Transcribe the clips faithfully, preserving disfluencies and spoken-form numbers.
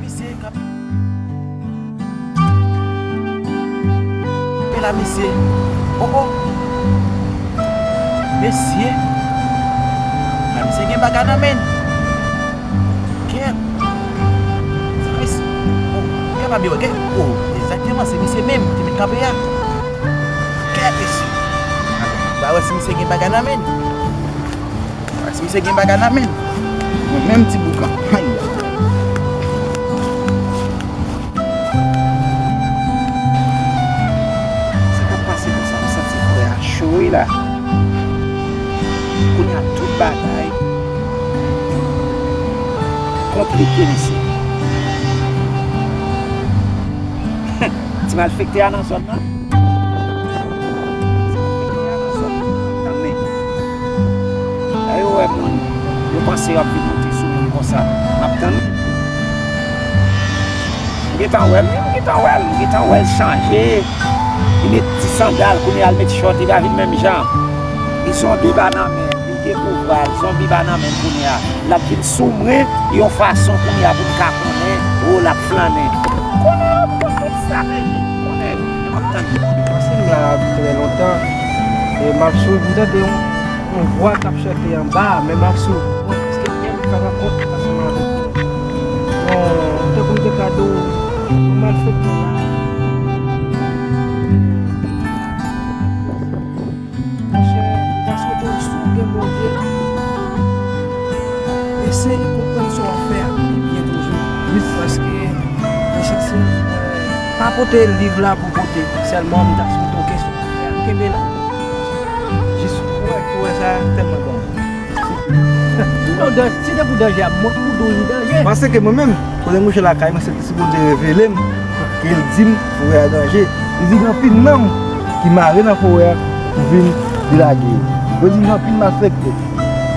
Mesye k ap kanpe la, mesye. Oh, oh. Mesye. La, mesye gen bagay nan men l. Kèt. Sa mesye. Oh, kèt, pa byen wè. Kèt. Oh, egzakteman, se misye menm ki met kanpe a. Kèt, mesye. Ba wè si misye gen bagay nan men l. Paske misye gen bagay nan men l. Mwen menm ti boukan. Ay. Sa k ap pase konsa? M santi frè a cho wi la. Kounye a tout bagay konplike, mesye. Ti malfektè a nan zòn nan. Tann li. Lè yo wè moun, yo panse yo ap vin monte sou moun konsa. M ap tann li. M gentan wè l, wi, m gentan wè l, m gentan wè l chanje. Li met ti sandal, kounye a l met chòt, li pa vin menm jan. Li zonbi pa nan men l, li dekouvwa l, zonbi pa nan men l kounye a. L ap vin sou mwen yon fason kounye a pou m ka konnen, o, l ap flannen. Konnen yo pran tout estrateji, konnen, m ap tann. Panse m la trè lontan, e m ap swiv, m tande yon, yon vwa k ap chante anba a, men m ap swiv. Mwen, èske m gen fè rankont ansanm avèk yon, yon, tankou m te ka di w, yon malfektè la. Monchè, m ta swete w si w gen Bondye, eseye konprann sa w ap fè a pi byen toujou. Paske, esansyèl, pa pote liv la pou pote. Sèlman, m ta swete w gen sa w ap fè a. Kenbe la. Jis, ou wè, ou wè sa tèlman bon. Non, dan-, si te pou danje a, mwen pou di w li danje. Paske mwen menm, kote m kouche lakay mwen, se Si Bondye revele m, ke l di m forè a danje, li di gen anpil nanm ki mare nan forè a pou vin delage yo. Yo di gen anpil malfektè.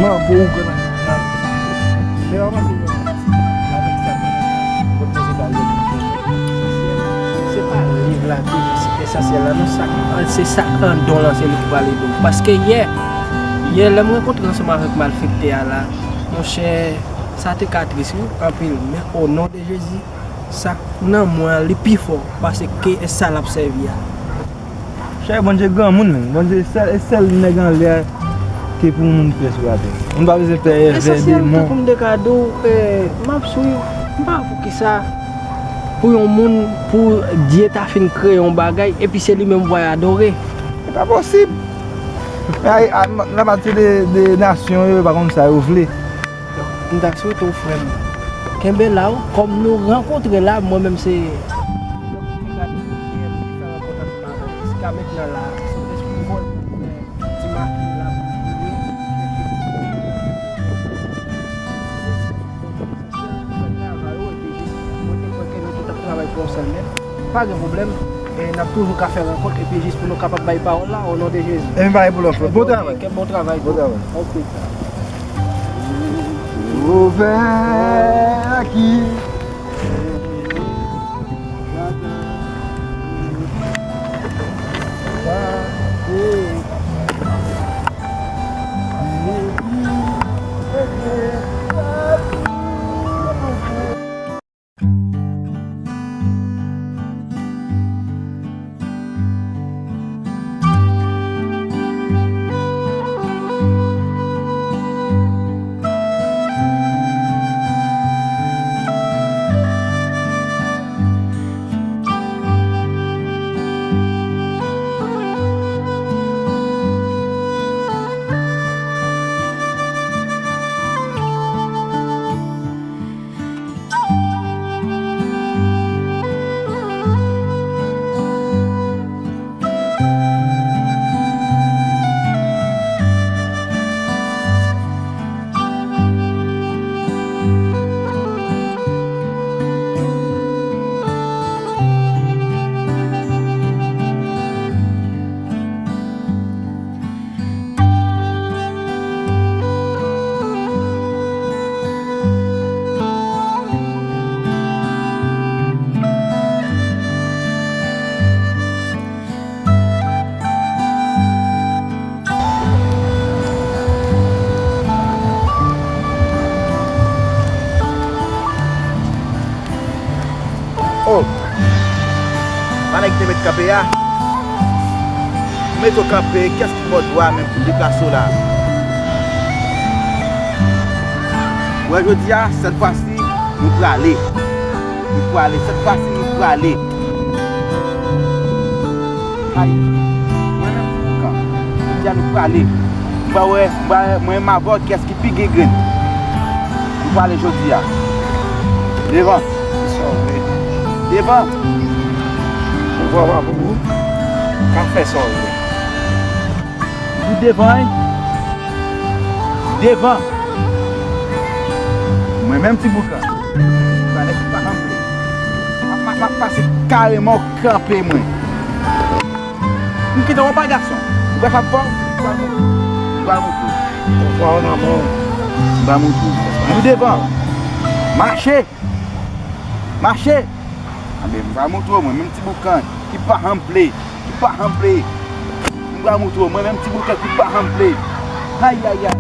Manbo ougan nan, nan, men pa manbo ougan nan, avèk sa, kot mwen se pa yo. Se pa liv la ki esansyèl la, non, sa, se sa k anndan w lan, se li ki pral ede w. Paske yè, yè, lè m rankontre ansanm avèk malfektè a la, monchè, sa te ka tris, wi, anpil. Men, o non de Jezi, sa k nan mwen an, li pi fò pase ke sa l ap sèvi a. Chè, Bondye granmoun, menm. Bondye sèl, e sèl nèg anlè a ke pou moun fè sou latè. Moun pa bezwen pè, èvè, demon. Esansyèl, tankou m te ka di w, e, m ap swiv, m pa wè poukisa pou yon moun, pou Dye ta fin kreye yon bagay, epi se li menm pou al adore. Se pa posib. Ay, a, n ap pale de, de nasyon yo, yo pa konn sa yo vle. M ta swete w, frè m, kenbe la, w, kòm nou rankontre la, mwen menm se, jiska mentnan la, Sentespri voye pou fè ti maki la pou priye. Fè travay ou, epi jis, mwen te kwè ke nou tout ap travay pou yon sèl men. Pa gen pwoblèm. E n ap toujou ka fè rankont, epi jis pou nou kapab bay pawòl la, o non de Jezi. Ebyen, pa gen pwoblèm, frè. Bon travay. Bon travay. Ok. Ouvè aki. Kanpe a. Ou mete w kanpe, kiyès ki ba w dwa menm pou deplase w la? Ou wè jodi a, sèt fwa si, nou prale. Nou prale, sèt fwa si, nou prale. Ay, mwen menm, jodi a nou prale. M pa wè, m pa wè, mwen m avè w, kiyès ki pi gen grenn. Nou prale jodi a. Devan. Devan. Pouvwa pa pou ou. Ka fè sa w vle. Ou devan, wi. Devan. Mwen menm Ti Boukan. Pa nèg ki pa kanpe. M ap, m ap, m ap pase kareman w kanpe mwen. M kite w pa gason. Ou pa fè fò. M pa montre w. Pouvwa w nan men w. M pa montre w. Nou devan. Mache. Mache. Anben, m pa montre w, mwen menm Ti Boukan ki pa janm ple, ki pa janm ple. M pa montre w, mwen menm Ti Boukan ki pa janm ple. Ayayay.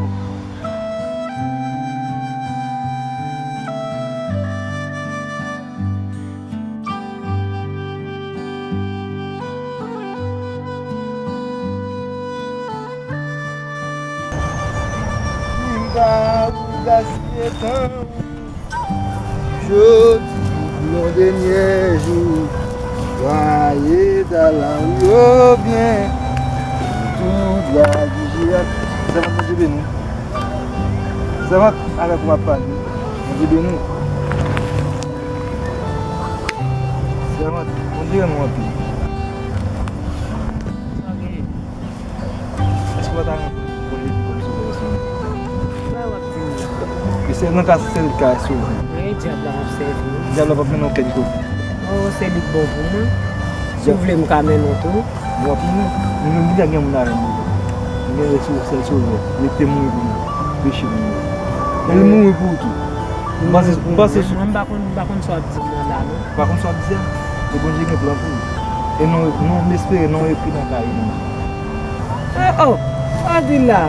Li m pa pou gaspiye tan. Jodi pou yon dènye jou, vwaye dala w yo byen, tou dwa jije a. Sèvant, Bondye beni w. Sèvant, avèk ou m ap pale. Bondye beni w. Sèvant, Bondye renmen w anpil. Èske w pa ta renmen pran Jezi kòm sovè sèlman? Sa w ap di m la? E se nan ka, se li k ka sove. Mwen e dyab la m ap sèvi wi. Dyab la p ap mennen w kèk kote. Oh, se li k bon pou mwen. Si w vle m ka mennen w tou. W ap mennen. Mwen menm li gen moun avè m. Li gen sèl sove. Li te mouri pou mwen. Peche pou mwen. Men li mouri pou ou tou. M panse, m panse sou. Mwen m pa konn, m pa konn sa w ap di m nan la non. Ou pa konn sa w ap di a? E Bondye gen plan pou ou. E non, non, m espere non epi nan kay Bondye. Eh, oh, sa w di la?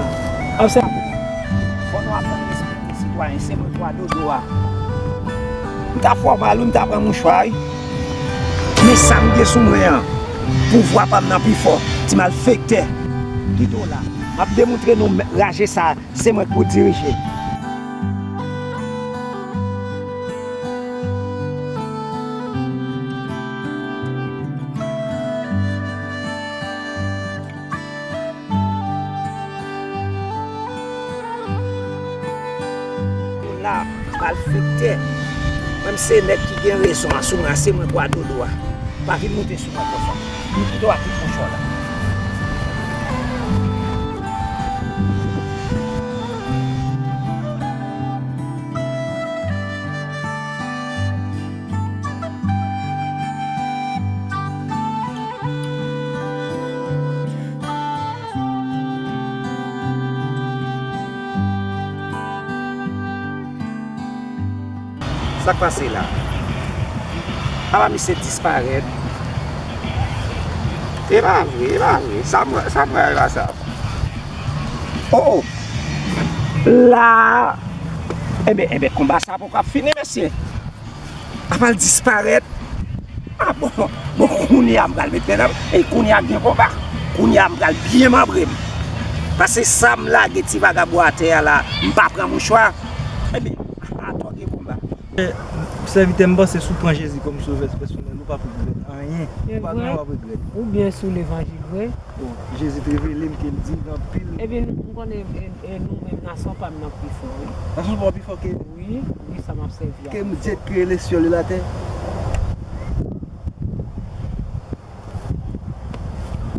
Obsève. Fò nou aprann respekte sitwayen, se mwen kwa dodo a. M ta fè w mal wi, m ta pran mouchwa wi. Men sa m gen sou mwen an, pouvwa pa m nan pi fò. Ti malfektè. Kite w la. M ap demontre nou raje sa, se mwen k pou dirije. Moun la, malfektè. Mwen se nèg ki gen rezon an sou mwen, se mwen kwa dodo a. Pa vin moute sou mwen konsa. M kite w ak tout mouchwa w la. Sa k pase la? Apa misye disparèt? E pa vre, e pa vre. Sa m wè, sa m wè a, e pa sa. Oh, oh. La. Enben, enben, konba sa poko ap fini, mesye. Apa l disparèt? Ah, bon, bon, kounye a m pral met men nan m. E kounye a gen konba. Kounye a m pral byen manbre m. Paske sa m lage ti vagabon atè a la, m pa pran mouchwa. Enben, atò gen konba. Sèvitè, m panse si w pran Jezi kòm sovè pèsonèl, ou p ap regrèt anyen. Ou pa gen w ap regrèt. Ou byen sou levanjil vre. Bon, Jezi te revele m ke l di gen anpil. Epi m konnen, e, e, nou menm nasyon pa m nan pi fò wi. Nasyon pa w pi fò ke? Wi, wi, sa m ap sèvi a. Ke m Dye k kreye lesyèl e latè.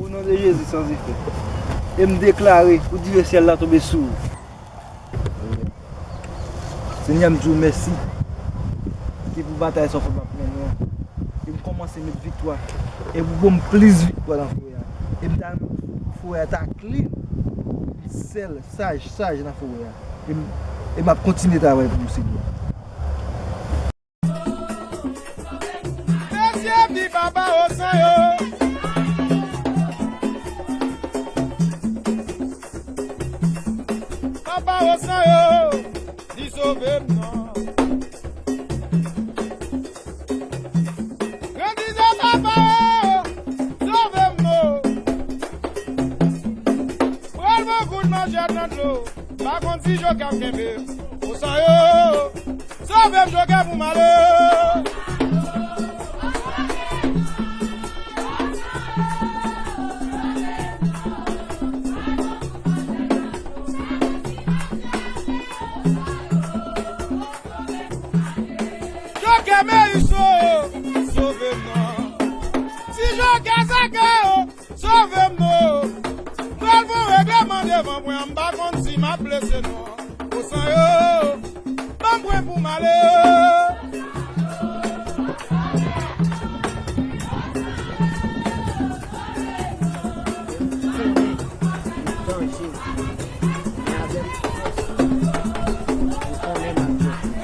O non de Jezi san zefè. E m deklare pou dife syèl la tonbe sou ou. Senyè, m di w mèsi. Ki pou batay sa w fè m ap mennen an. E m kòmanse met viktwa. E pou ban m plis viktwa nan forè a. E m ta renmen forè a ta klin. Sèl, saj, saj nan forè a. E m, e m ap kontinye travay pou ou, Senyè. Mesye di papa Osan yo. Papa Osan yo, di sove m non. Yo di se papa yo. Nan dlo, m pa konn si jokè ap kenbe m. O san yo, sove m jokè pou m ale. Jokè Meyis o, sove m non. Ti jokè Zake o, sove m non. M pral fè yon regleman devan pwen an, m pa konn si m ap blese non. O san yo, ban m pwen pou m ale.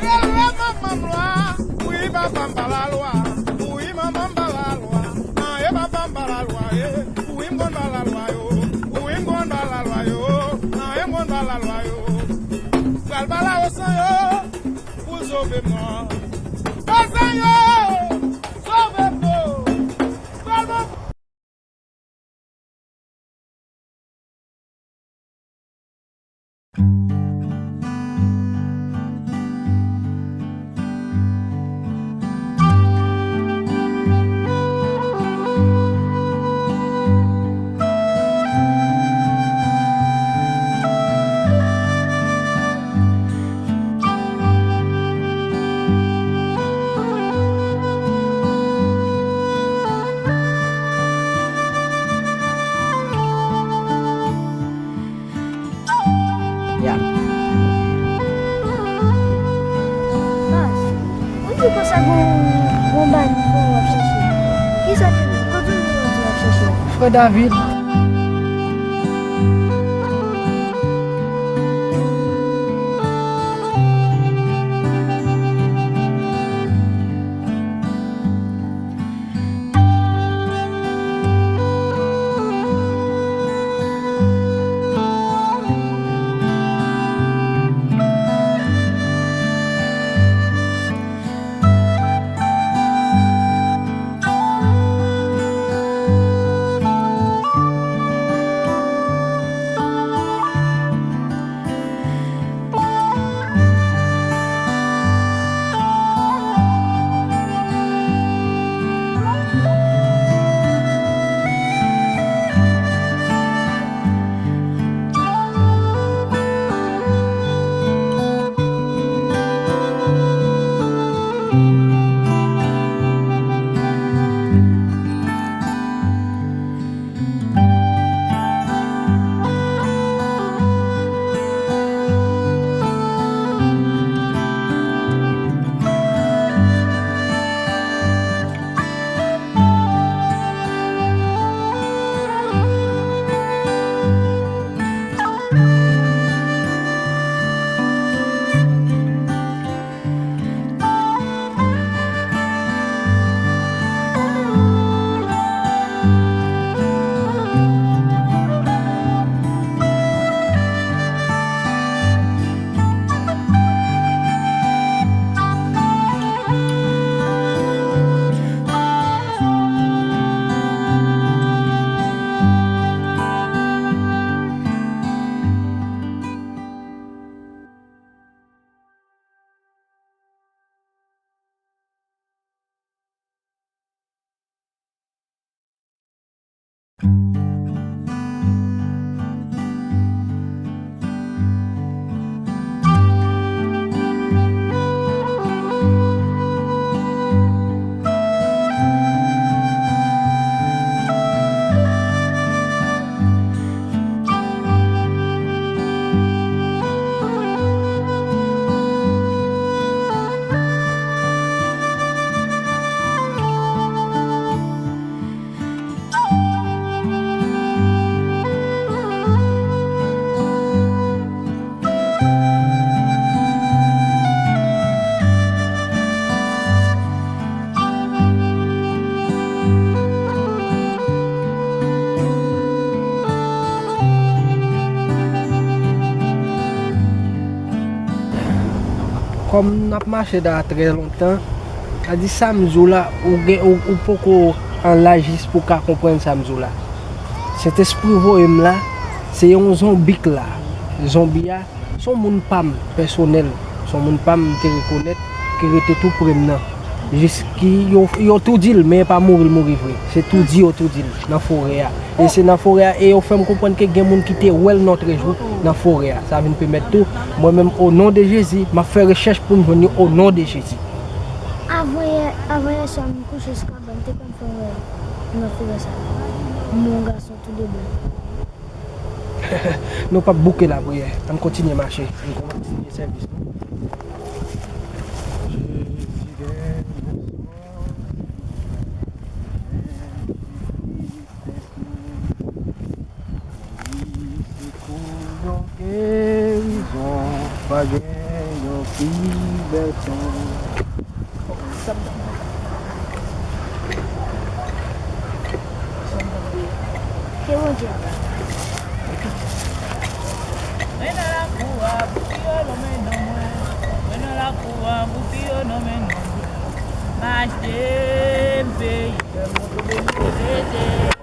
Rele manman m lwa, wi papa m pa lalwa, wi manman m pa lalwa, an e papa m pa lalwa, e, wi m konn pa lalwa yo, wi m konn pa lalwa yo, an e m konn pa lalwa yo. Pral pale a o san yo, pou l sove m non. O san yo, sove m non. Pral ban Ya. Baz, ou di konsa gon, gon bandi w ap chache. Kisa ki, kote w di w ap chache? Frè David. Kòm n ap mache la trè lontan, sa di sa m di w la, ou gen, ou, ou poko an laj jis pou w ka konprann sa m di w la. Sentespri voye m la, se yon zonbi k la. Zonbi a, se yon moun pa m pèsonèl, se yon moun pa m m te rekonèt ki rete tou pre m nan. Jis ki yo, yo tou di l, men e pa mouri l mouri vre. Se tou di yo tou di l nan forè a. E se nan forè a, e yo fè m konprann ke gen moun ki te wè l nòtrejou nan forè a. Sa vin pèmèt tou, mwen menm, o non de Jezi, m ap fè rechèch pou m jwenn li o non de Jezi. Avanyè, avanyè swa m kouche sou kabann, te konn fè m wè nan forè sa. M wè yon gason tou de blan. Nou p ap bouke lapriyè. Ann kontinye mache. Ann kontinye sèvis nou. Jezi bèl bonswa. Tristès mwen. Li se kou yon gerizon. Pa gen yon pi bèl son. Ke Bondye. Mwen nan lakou a, bouki yo nonmen non mwen. Mwen nan lakou a, bouki yo nonmen non mwen. M achte m peyi, fè m kote m rete.